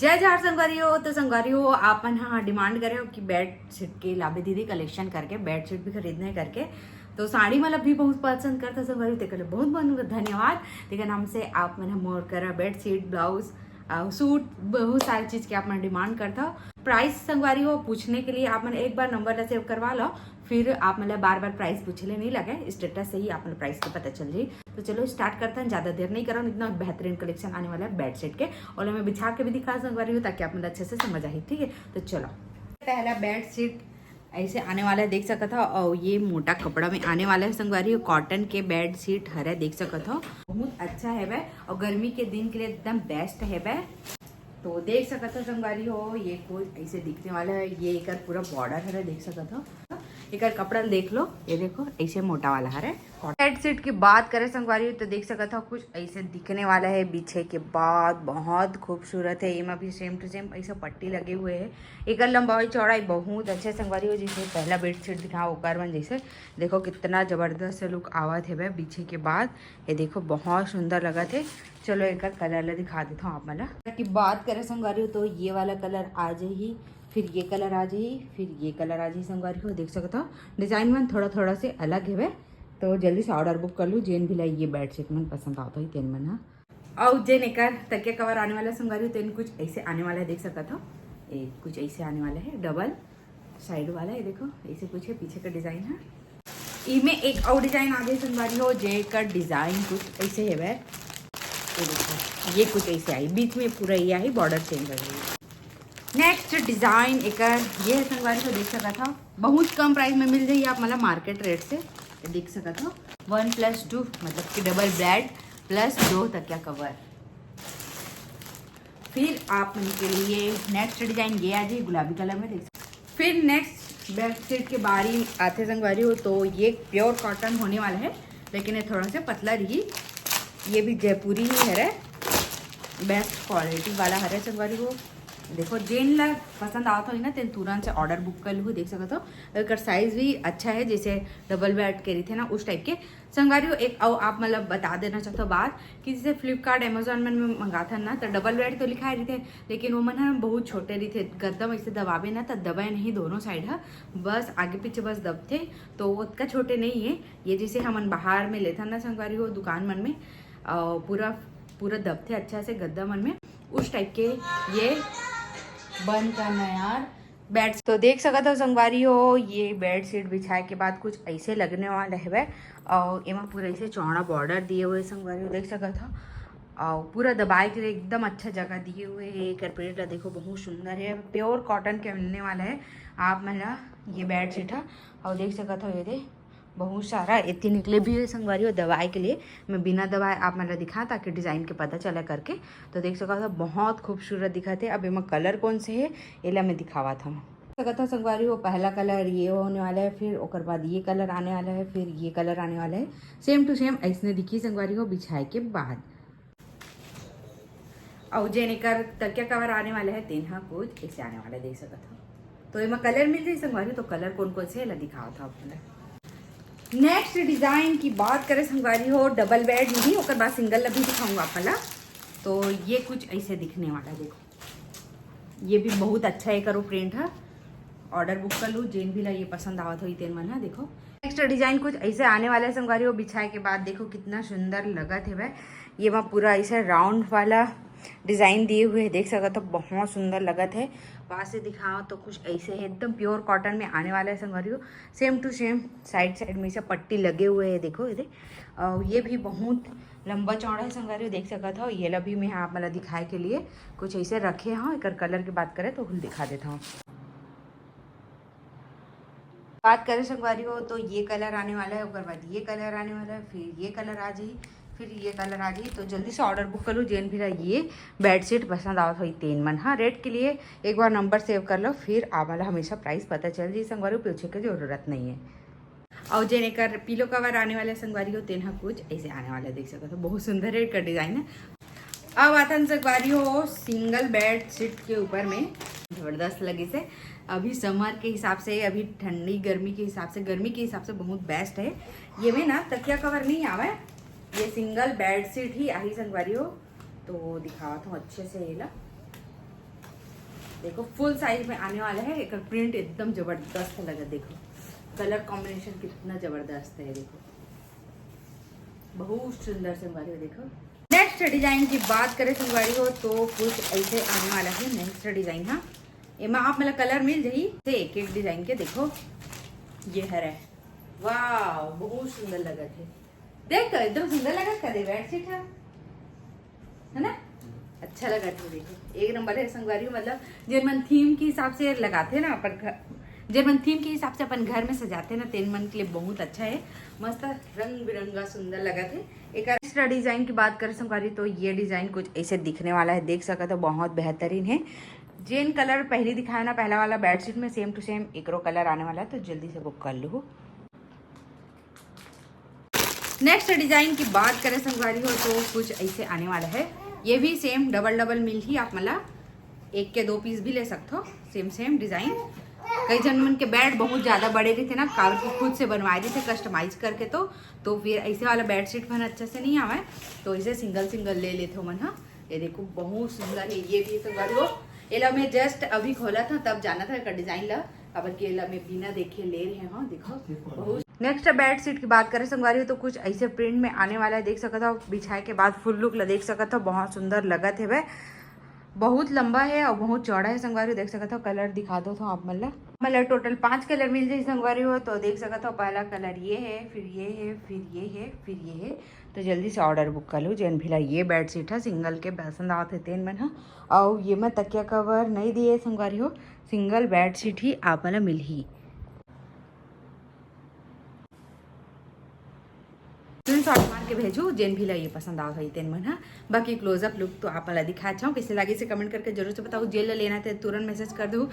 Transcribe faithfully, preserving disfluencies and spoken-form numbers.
जय जोहार संगवारी हो। तो संगवारी हो, आप मन हा डिमांड करे हो कि बेड शीट के लाबे दीदी कलेक्शन करके, बेड शीट भी खरीदने करके। तो साड़ी मतलब भी बहुत पसंद करता संगवारी हो, तेकर ले बहुत बहुत धन्यवाद। तेकर नाम से आप मन हा मोर करा बेड शीट, ब्लाउज, सूट, बहुत सारी चीज के आप मन डिमांड करता हो। प्राइस संगवारी हो पूछने के लिए आप मन एक बार नंबर ला सेव करवा लो, फिर आप मतलब बार बार प्राइस पूछे ले नहीं लगे, स्टेटस से ही आप मतलब प्राइस के पता चल जाई। तो चलो स्टार्ट करते हैं, ज्यादा देर नहीं करो, इतना बेहतरीन कलेक्शन आने वाला है बेड शीट के। और मैं बिछा के भी दिखा संगवारी हो, ताकि आप मतलब अच्छे से समझ आही, ठीक है? तो चलो, पहला बेड शीट ऐसे आने वाला है, देख सकत हो। और ये मोटा कपड़ा में आने वाला है संगवारी हो, कॉटन के बेड शीट हरे, देख सकत हो, बहुत अच्छा है बे, और गर्मी के दिन के लिए एकदम बेस्ट है बे। तो देख सकत हो संगवारी हो, ये कुछ ऐसे दिखने वाला है। ये एकर पूरा बॉर्डर हरे, देख सकत हो। एकर कपड़ा देख लो, ये देखो ऐसे मोटा वाला हरे। बेड शीट की बात करें संगवारी हो, तो देख सकत हो कुछ ऐसे दिखने वाला है बिछे के बाद। बहुत खूबसूरत है। एमा भी सेम टू सेम ऐसा पट्टी लगे हुए है। एकर लंबाई चौड़ाई बहुत अच्छे संगवारी हो, जैसे पहला बेड शीट दिखा ओकर मन जैसे। देखो कितना जबरदस्त लुक आवत है बिछे के बाद। ये देखो बहुत सुंदर लगत है। चलो एकर कलर ला दिखा देता हूँ आप मन ला। की बात करें संगवारी हो, तो ये वाला कलर आ जाही, फिर ये कलर आ जाही, फिर ये कलर आ जाही संगवारी हो। देख सकत हो डिजाइन मन थोड़ा थोड़ा से अलग हेवे। तो जल्दी से ऑर्डर बुक कर लू, जेन भी ला ये बेड शीट मन पसंद आवत होही तेन मन हा। अउ जेन एकर तकिया कवर आने वाला संगवारी हो, तेन कुछ ऐसे आने वाला है, देख सकत हो। ए, कुछ ऐसे आने वाला है, डबल साइड वाला है, देखो ऐसे कुछ है पीछे का डिजाइन है। इमे एक और डिजाइन आ गई संगवारी हो, जेकर डिजाइन कुछ ऐसे हेवे। ये देखो, ये कुछ ऐसे आई, बीच में पूरा ये आई, बॉर्डर चेंज हो गई। नेक्स्ट डिजाइन एकर ये है संगवारी हो, देख सकत हो बहुत कम प्राइस में मिल जाही आप मतलब मार्केट रेट से। ये देख सकत हो वन प्लस टू, मतलब कि डबल बेड प्लस दो तकिया कवर। फिर आप मन के लिए नेक्स्ट डिजाइन ये आ जाही गुलाबी कलर में, देख सकत हो। फिर नेक्स्ट बेड शीट के बारी आथे संगवारी हो, तो ये प्योर कॉटन होने वाला है, लेकिन ये थोड़ा सा पतला रही। ये भी जयपुरी ही हरे, बेस्ट क्वालिटी वाला हरे संगवारी हो। देखो जेन ला पसंद आवत होही ना, तेन तुरंत से ऑर्डर बुक कर लू। देख सकत हो एकर साइज भी अच्छा है, जैसे डबल बेड के रहिथे ना उस टाइप के। संगवारी हो एक अउ आप मतलब बता देना चाहता बात कि जैसे फ्लिपकार्ट अमेजोन मन में मंगाथन ना, तो डबल बेड तो लिखाए रहिथे, लेकिन वो मन ह बहुत छोटे रहिथे, गद्दा में ऐसे दबावे ना तो दबाए नहीं दोनों साइड ह, बस आगे पीछे बस दबथे। तो ओतका छोटे नहीं है ये, जैसे हमन बाहर में लेथन ना संगवारी हो दुकान मन में, अउ पूरा पूरा दबथे अच्छा से गद्दा मन में, उस टाइप के ये बन करना यार। बेड तो देख सकत हो संगवारी हो, ये बेड शीट बिछाए के बाद कुछ ऐसे लगने वाला हवे। और एमा पूरा ऐसे चौड़ा बॉर्डर दिए हुए संगवारी हो, देख सकत हो। और पूरा दबाए के लिए एकदम अच्छा जगह दिए हुए है। एकर प्रिंट ला देखो बहुत सुंदर है, प्योर कॉटन के मिलने वाला है आप मन ला ये बेड शीट ह। और देख सकत हो ये दे बहुत सारा एती निकले भी है संगवारी हो दबाए के लिए। मैं बिना दबाए आप मन ला दिखा ताकि डिजाइन के पता चला करके। तो देख सकत हो बहुत खूबसूरत दिखत है। अब एमा कलर कौन से है एला मैं दिखावत हूँ। सकत हो संगवारी हो पहला कलर ये होने वाला है, फिर ओकर बाद ये कलर आने वाला है, फिर ये कलर आने वाला है। सेम टू सेम ऐसने दिखी संगवारी हो बिछाए के बाद। अउ जेन एकर तकिया कवर आने वाला है तेन ह कुछ ऐसे आने वाला है, देख सकत हो। तो एमा कलर मिल जाही संगवारी, तो कलर कौन कौन से एला दिखावत हूँ आप मन ला। नेक्स्ट डिजाइन की बात करें संगवारी हो, डबल बेड में भी, ओकर बाद सिंगल ला भी दिखाऊंगा आप मन ला। तो ये कुछ ऐसे दिखने वाला है, देखो ये भी बहुत अच्छा है, करो प्रिंट है। ऑर्डर बुक कर लू, जेन भी ला ये पसंद आवत होही तेन मन ह। देखो नेक्स्ट डिजाइन कुछ ऐसे आने वाला है संगवारी हो, बिछाए के बाद देखो कितना सुंदर लगत है। ये वहाँ पूरा ऐसे राउंड वाला डिजाइन दिए हुए है, देख सकत हो बहुत सुंदर लगत है। पास से दिखाओ तो कुछ ऐसे है, एकदम प्योर कॉटन में आने वाला है संगवारी हो। सेम टू सेम साइड साइड में ऐसे पट्टी लगे हुए है, देखो ये दे। और ये भी बहुत लंबा चौड़ा है संगवारी हो, देख सकत हो। ये ला भी मैं आप मन ला दिखाए के लिए कुछ ऐसे रखे हूँ। एकर कलर की बात करें तो हम दिखा देता हूँ। बात करें संगवारी हो तो ये कलर आने वाला है, ओकर बाद ये कलर आने वाला है, फिर ये कलर आ जाही, फिर ये कलर आ जाही। तो जल्दी से ऑर्डर बुक कर लू, जेन भी ला ये बेडशीट पसंद आवत होही तेन मन। हाँ, रेट के लिए एक बार नंबर सेव कर लो, फिर आप मन ला हमेशा प्राइस पता चल जाही संगवारी हो, पूछे के जरूरत नहीं है। और जेन एकर पिलो कवर आने वाला संगवारी हो तेन ह कुछ ऐसे आने वाला, देख सकत हो बहुत सुंदर है एकर डिजाइन है। अब आथन संगवारी हो सिंगल बेडशीट के ऊपर में, जबरदस्त लगे से। अभी समर के हिसाब से, अभी ठंडी गर्मी के हिसाब से, गर्मी के हिसाब से बहुत बेस्ट है। ये में ना तकिया कवर नहीं आवे, ये सिंगल बेडशीट ही आही संगवारी हो। तो दिखावत हूँ अच्छे से ये ला। देखो, फुल साइज में आने वाला है। एकर प्रिंट एकदम जबरदस्त लगा। देखो, कलर कॉम्बिनेशन कितना जबरदस्त है। देखो, बहुत सुंदर संगवारी हो। देखो, नेक्स्ट डिजाइन की बात करें संगवारी हो, तो कुछ ऐसे आने वाला है नेक्स्ट डिजाइन। हाँ, एमा आप मतलब कलर मिल जाही से एक एक डिजाइन के। देखो, ये हरे, वाह, बहुत सुंदर लगत है। देख तो एकदम सुंदर लगत का दे बेडशीट है, है ना? अच्छा लगत है। देखो, एक नंबर है संगवारी हो। मतलब, जेन मन थीम के हिसाब से लगाथे ना अपन घर, जेन मन थीम के हिसाब से अपन घर में सजाथे ना, तेन मन के लिए बहुत अच्छा है। मस्त रंग बिरंगा सुंदर लगत है। एक एक्स्ट्रा डिजाइन की बात करें संगवारी, तो ये डिजाइन कुछ ऐसे दिखने वाला है। देख सकत हो, बहुत बेहतरीन है। जेन कलर पहले दिखाया ना, पहला वाला बेडशीट में, सेम टू सेम एकरो कलर आने वाला है, तो जल्दी से बुक कर लो। नेक्स्ट डिजाइन की बात करें संगवारी हो, तो कुछ ऐसे आने वाला है। ये भी सेम डबल डबल मिलही आप मन ला, एक के दो पीस भी ले सकथो। सेम सेम डिजाइन। कई जन मन के बेड बहुत ज्यादा बड़े रहिथे ना, काबर कि खुद से बनवाए रहिथे कस्टमाइज करके, तो तो फिर ऐसे वाला बेडशीट मन अच्छा से नहीं आवे, तो इसे सिंगल सिंगल ले लेथे मन। हाँ, ये देखो, बहुत सुंदर है। ये भी संगवारी हो, एला मैं जस्ट अभी खोलत हँव, तब जानत हँव एकर डिजाइन ला, काबर कि एला मैं बिना देखे ले रहे हँव। देखो, बहुत। नेक्स्ट बेडशीट की बात करें संगवारी हो, तो कुछ ऐसे प्रिंट में आने वाला है। देख सकत हो, बिछाए के बाद फुल लुक ला देख सकत हो, बहुत सुंदर लगत हवे। बहुत लंबा है और बहुत चौड़ा है संगवारी हो। देख सकत हो, कलर दिखा देथँव आप मन ला। मतलब टोटल पांच कलर मिल जाही संगवारी हो, तो देख सकत हो, पहला कलर ये है, फिर ये है, फिर ये है, फिर ये है। तो जल्दी से ऑर्डर बुक कर लो, जेन भी ला ये बेडशीट ह सिंगल के पसंद आवत हे तेन मन ह। अउ ये में तकिया कवर नहीं दिए संगवारी हो, सिंगल बेडशीट ही आप मन ला मिलही। स्क्रीनशॉट मार के भेजो, जेन भी ला ये पसंद आवत हे तेन मन ह। बाकी क्लोजअप लुक तो आप मन ला दिखा चाहूँ, कैसे लगी से कमेंट करके जरूर से बताओ। जेन ला लेना हे तुरंत मैसेज कर दो।